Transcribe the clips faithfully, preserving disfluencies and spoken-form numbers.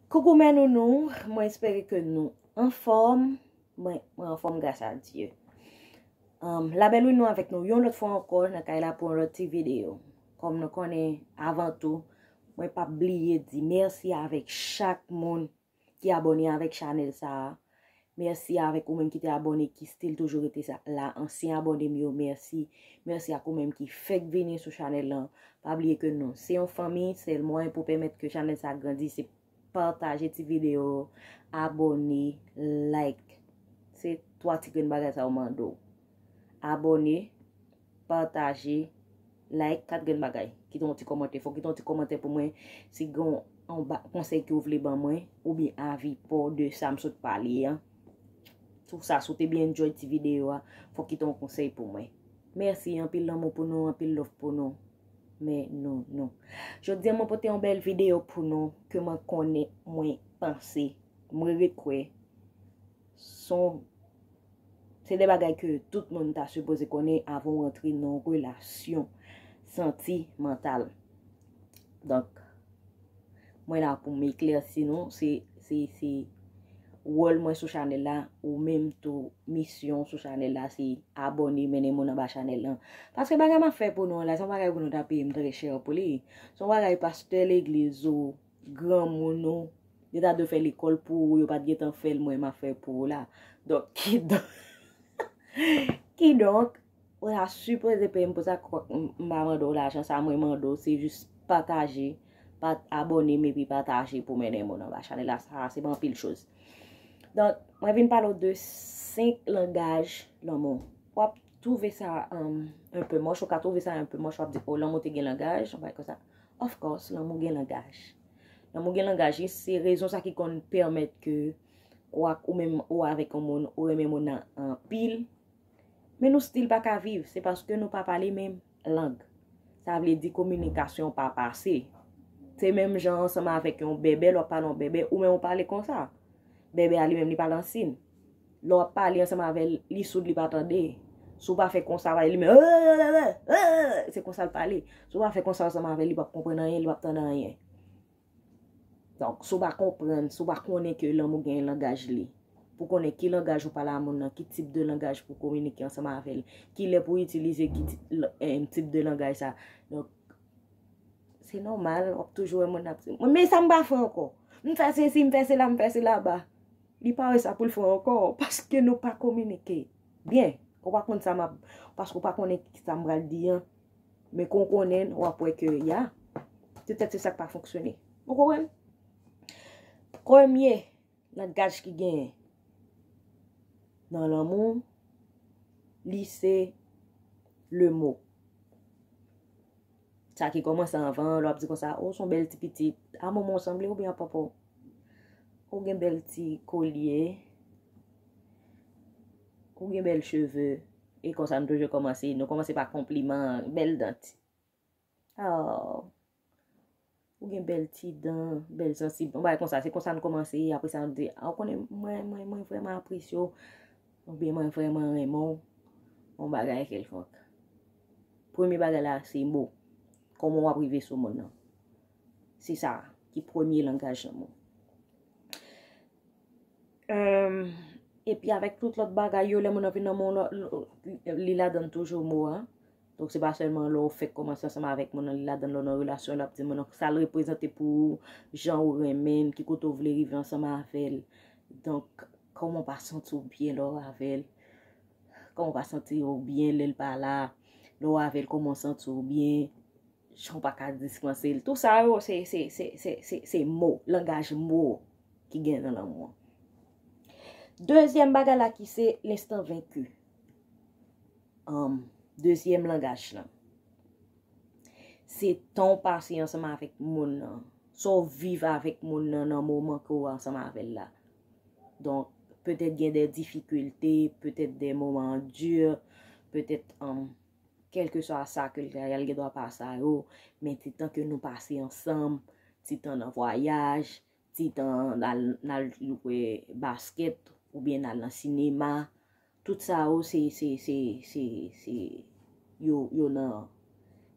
Koukou mè nounou, mwen espere ke nou anfòm. Mwen, mwen anfòm gras a Dye. Um, labèl wi nou avèk nou yon lòt fwa ankò nan kay la pou yon lòt ti videyo. Kòm nou konnen, avan tou, mwen p ap bliye di mèsi avèk chak moun ki abòne avèk chanèl sa a. Mèsi avèk ou menm ki te abòne, ki still toujou rete sa, la. Ansyen abòne m yo, mèsi. Mèsi ak ou menm ki fèk vini sou chanèl lan. Pa bliye ke nou se yon fanmi, sèl mwayen pou pèmèt ke chanèl sa grandi, se pataje ti videyo, abòne, like. Se twa ti grenn bagay sa yo mande w. Abòne, pataje, like, kat grenn bagay. Kite yon ti kòmantè. Fò w kite yon ti kòmantè pou mwen si gen yon ba- konsèy ke w vle ban mwen, oubyen avi pa w de sa m sot pale an. Tou sa, si w te byen enjoy ti videyo a, fò w kite yon konsèy pou mwen. Mèsi, anpil lanmou pou nou, anpil love pou nou. Men nou, nou. Jodi a, mwen pote yon bèl videyo pou nou ke mwen konnen, mwen panse, mwen rekwè. Son, se de bagay ke tout moun ta sipoze konnen avan w rantre nan yon relasyon santimantal. Donk, mwen la pou m eklèsi nou, se, se, se wòl mwen sou chanèl la, ou menm tou, misyon sou chanèl la, se abòne, mennen moun anba chanèl lan. Paske bagay m ap fè pou nou an la, se yon bagay pou nou ta peye m trè chè pou li. Se yon bagay pastè legliz ou, granmoun ou, yo ta dwe fè lekòl pou ou, yo pa t gentan fè l, mwen m ap fè pou ou la. Donk, kidonk, kidonk, ou ta sipoze peye m pou sa, kwak m m pa mande w lajan, sa mwen mande w, se jis pataje, pat abòne m epi pataje pou mennen moun anba chanèl la, sa se pa anpil choz. Donk, mwen vin pale w de senk langaj lanmou. W ap twouve sa um, un peu moche, ou ka twouve sa un peu moche, w ap di, oh, lanmou te gen langaj, yon bagay konsa. Of course, lanmou gen langaj. Lanmou gen langaj, se rezon sa ki konn pèmèt ke, kwak ou menm ou avèk yon moun, ou renmen moun nan anpil, men nou still pa ka viv, se paske nou pa pale menm lang. Sa vle di kominikasyon pa pase. Se menm jan ansanm avèk yon bèbè, lè w ap pale yon bèbè, ou menm ou pale konsa. Bèbè a li menm, li pale an sin. Lè w ap pale ansanm avè l, li soud, li pa tande. Si w pa fè konsa avè li, li menm, se konsa l pale. Si w pa fè konsa ansanm avè l, li p ap konprann anyen, li p ap tande anyen. Donk, si w pa konprann, si w pa konnen ke lanmou gen langaj li, pou konnen ki langaj ou pale a moun nan, ki tip de langaj pou kominike ansanm avè l, ki lè pou itilize ki tip, eh, tip de langaj sa. Donk, se nòmal, w ap toujou wè moun ap di, "Mwen, men sa m pa fè ankò. M fè sesi, m fè sela, m fè sela ba." Li pa wè sa pou l fè ankò, paske nou pa kominike byen. Ou pa konn sa m ap, paske ou pa konnen ki sa m pral di an. Men kon w konnen l, w ap wè ke, ya, petèt se sa k pa fonksyone. Ou konprann? Premye langaj ki genyen nan lanmou, li se le mo. Sa ki kòmanse anvan, lè w ap di konsa, "Oh, s on bèl ti pitit. A manman w sanble oubyen a papa w? Ou gen bèl ti kolye. Ou gen bèl cheve." E konsa nou toujou kòmanse. Nou kòmanse pa konpliman, bèl dan ti. Oh. Ou gen bèl ti dan, bèl sansib. Yon bagay konsa, se konsa nou kòmanse, apre sa nou di, "Ah, ou konnen, mwen, mwen, mwen vrèman apresye w, oubyen mwen vrèman renmen w," yon bagay kèlkonk. Premye bagay la, se mo. Kòman w ap rive sou moun nan? Se sa ki premye langaj lanmou. Epi avèk tout lòt bagay yo, lè moun nan vin nan men w, li ladann toujou mo a. Donk, se pa sèlman lè w fèk kòmanse ansanm avèk moun nan, li ladann lè w nan relasyon, l ap di moun nan sa l reprezante pou ou, jan ou renmen l, ki kote w vle rive ansanm avè l. Donk, kòman w pa santi w byen lè w avè l? Kòman w pa santi w byen lè l pa la? Lè w avè l, kòman w santi w byen? Jan w pa ka dispanse l. Tou sa yo, se, se, se, se, se, se mo, langaj mo ki gen nan lanmou an. Dezyèm bagay la ki se l'instant vaincu. Anm, dezyèm langaj lan. Se tan w pase ansanm avèk moun nan. Sa w viv avèk moun nan nan moman ke w ansanm avè l la. Donk, petèt gen de difikilte, petèt de moman di, petèt, anm, kèlkeswa sa ke l ta ye, l gen dwa pa sa yo, men ti tan ke nou pase ansanm, ti tan nan vwayaj, ti tan n al, n al jwe baskèt, oubyen n al nan sinema, tout sa yo, se, se, se, se, se, yo, yo nan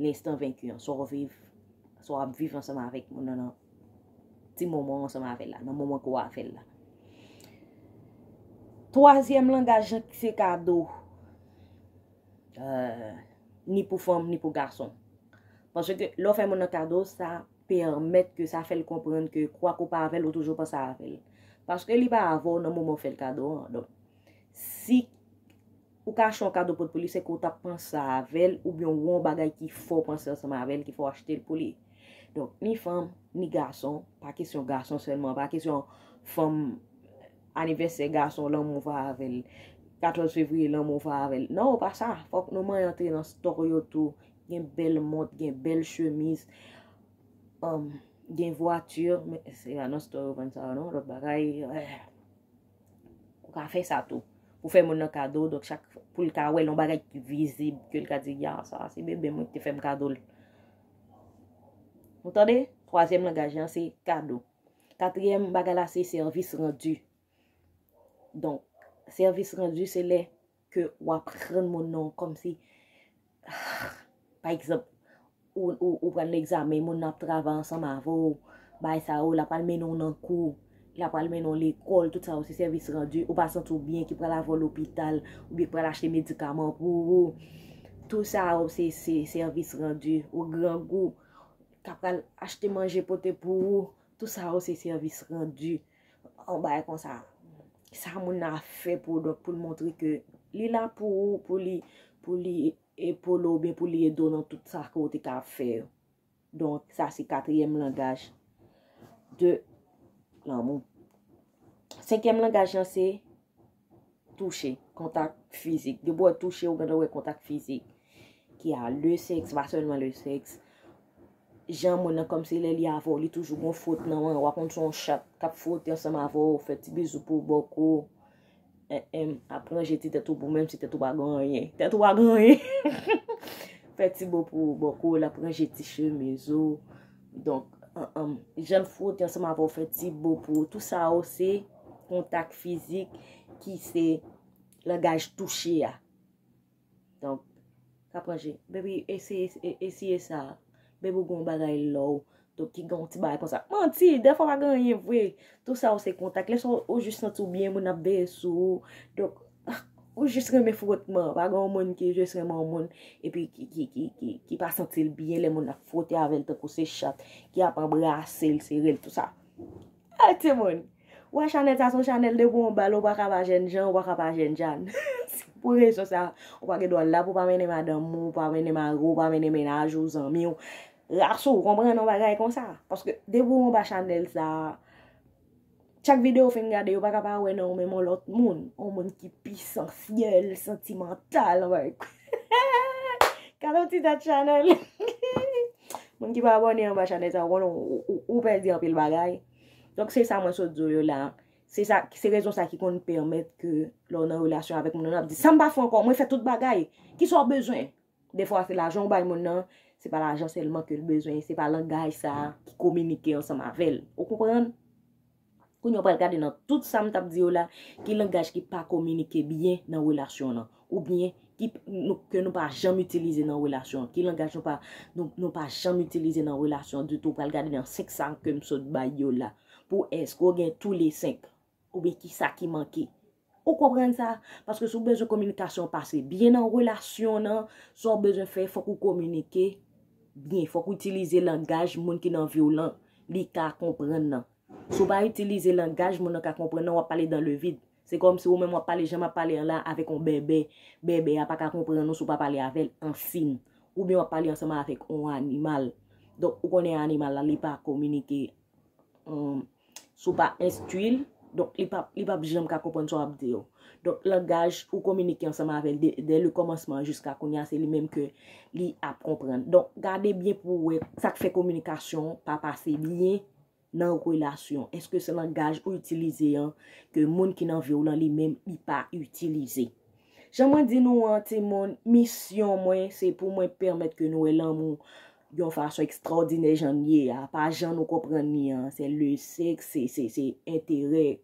l'instant vaincu an, sa w viv, sa w ap viv ansanm avèk moun nan, nan ti moman ansanm avè l la, nan moman ke w avè l la. Twazyèm langaj lan se kado. Euh, ni pou fanm, ni pou gason. Paske lè w fè moun nan kado, sa pèmèt ke sa fè l konprann ke kwak ou pa avè l, ou toujou panse avè l. Paske li pa avè w nan moman w fè l kado an. Donk, si ou ka achte yon kado pot pou li, se ke w t ap panse avè l, oubyen w wè yon bagay ki fè w panse ansanm avè l, ki fè w achte l pou li. Donk, ni fanm, ni gason, pa kesyon gason sèlman, pa kesyon fanm, anivèsè gason, lanmou w fè avè l, katòz fevriye, lanmou w fè avè l. Non, pa sa. Fòk nou manyen antre nan store yo tou. Gen bèl mont, gen bèl chemiz, um, gen vwati, men se pa nan store yo vann sa yo non, lòt bagay, eh. Ou ka fè sa tou. Pou fè moun nan kado, donk chak pou l ka wè l yon bagay ki vizib, ke l ka di, ya, sa se bebe mwen ki te fè m kado l. Ou tande? Twazyèm langaj lan se kado. Katriyèm bagay la se sèvis randi. Donk, sèvis randi se lè ke w ap rann moun nan kòmsi, pa egzanp, ou, ou, ou pral nan egzamen, moun nan ap travay ansanm avè w, bagay sa yo, l ap al mennen w nan kou, l ap al mennen w lekòl, tout sa yo se sèvis randi, ou pa santi w byen, ki pral avè w lopital, oubyen ki pral achte medikaman pou ou. Tout sa yo se, se sèvis randi, ou grangou, k ap pral achte manje pote pou ou, tout sa yo se sèvis randi. Yon bagay konsa. Sa moun nan ap fè pou ou, donk pou l montre ke li la pou ou, pou li, pou li epole w oubyen pou li ede w nan tout sa ke w te ka ap fè yo. Donk, sa se katriyèm langaj de lanmou. Senkyèm langaj lan se touche, kontak fizik. Depi w wè touche, ou gentan wè kontak fizik. Ki a le sèks, pa sèlman le sèks. Jan moun nan kòmsi lè li avè w, li toujou gon fwot nan men w, w ap konn se yon chat k ap fwote ansanm avè w, fè ti bizou pou w bò kou. Em, em, ap ranje ti tèt ou pou menm si tèt ou pa gen anyen. Tèt ou pa gen anyen. Fè ti bo pou ou bò kou, l ap ranje ti chemiz ou. Donk, em, em, jan l fwote ansanm avè w, fè ti bo pou ou. Tout sa yo se kontak fizik ki se langaj touche a. Donk, k ap ranje. Baby, eseye, e- eseye sa. Baby, ou gen yon bagay lòw. Donk, ki gen yon ti bagay konsa. Manti, dèfwa pa gen anyen vre. Tout sa yo se kontak. Lè sa w, ou jis santi w byen, moun ap veye sou ou. Donk, ah, ou jis renmen frotman. Pa gen yon moun ki jis renmen yon moun. Epi ki, ki, ki, ki, ki pa santi l byen lè moun ap fwote avè l tankou se chat. Ki ap anbrase l, sere l, tout sa. Ay, timoun. Ou wè chanèl sa se yon chanèl depi w anba l, ou pa ka pa jènjan, ou pa ka pa jènjan. Se pou rezon sa, ou pa gen dwa la pou w pa mennen madanm ou, ou pa mennen mari w, ou pa mennen mennaj ou, zanmi w. Ras ou, ou konprann yon bagay konsa. Paske depi w anba chanèl sa, chak videyo w fin gade, yo pa ka pa wè nan ou menm yon lòt moun. Yon moun ki pi sansyèl, santimantal, yon bagay. Gade yon ti tèt chanèl. Moun ki pa abòne anba chanèl sa, ou konnen ou, ou, ou pèdi anpil bagay. Donk, se sa mwen sot di w yo la. Se sa, se rezon sa ki konn pèmèt ke lè w nan relasyon avèk moun nan, ap di, sa m pa fè ankò, mwen fè tout bagay. Kisa w bezwen? Defwa, se lajan w bay moun nan, se pa lajan sèlman ke l bezwen, se pa langaj sa ki kominike ansanm avè l. Ou konprann? Kounye a, w pral gade nan tout sa m t ap di yo la, ki langaj ki pa kominike byen nan relasyon an, oubyen ki, nou, ke nou pa janm itilize nan relasyon an, ki langaj nou pa, nou, nou pa janm itilize nan relasyon an ditou. W pral gade nan senk sa ke m sot bay yo la, pou èske w gen tou le senk, oubyen ki sa ki manke. Ou konprann sa? Paske si w bezwen kominikasyon pase byen nan relasyon an, sa w bezwen fè, fòk ou kominike byen, fòk ou itilize langaj moun ki nan vi w lan, li ka konprann nan. Si w pa itilize langaj moun nan ka konprann nan, w ap pale dans le vide. Se kòmsi ou menm w ap pale jan m ap pale an la avèk yon bèbè. Bèbè a pa ka konprann ou si w pa pale avè l an siy. Oubyen w ap pale ansanm avèk yon animal. Donk, ou konnen animal la, li pa kominike, um, si w pa enstwi l, donk, li p ap, li p ap janm ka konprann sa w ap di yo. Donk, langaj ou kominike ansanm avè l de, dè le kòmansman jiska kounye a, se li menm ke li ap konprann. Donk, gade byen pou w wè sa k fè kominikasyon pa pase byen nan relasyon? Èske se langaj ou itilize an ke moun ki nan vi w lan li menm li pa itilize? Jan mwen di nou an, timoun, misyon mwen, se pou mwen pèmèt ke nou wè lanmou yon fason ekstraòdinè jan l ye a, pa jan nou konprann li an, se le sèks, se, se, se enterè,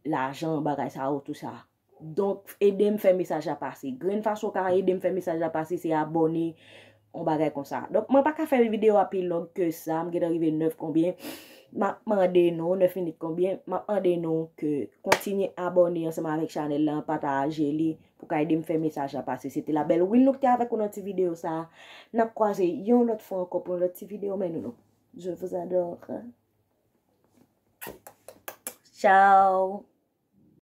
lajan, bagay sa yo, tout sa. Donk, ede m fè mesaj la pase. Grenn fason w ka ede m fè mesaj la pase, se abòne, yon bagay konsa. Donk, mwen pa ka fè videyo a pi long ke sa, m gentan rive nèf konbyen. M ap mande nou, nèf minit konbyen, m ap mande nou ke kontinye abòne ansanm avèk chanèl lan, pataje li pou ka ede m fè mesaj la pase. Se te la bèl Will nou ki te avèk ou nan ti videyo sa. N ap kwaze yon lòt fwa ankò pou yon lòt ti videyo, men nou nou. Je vous adore. Ciao.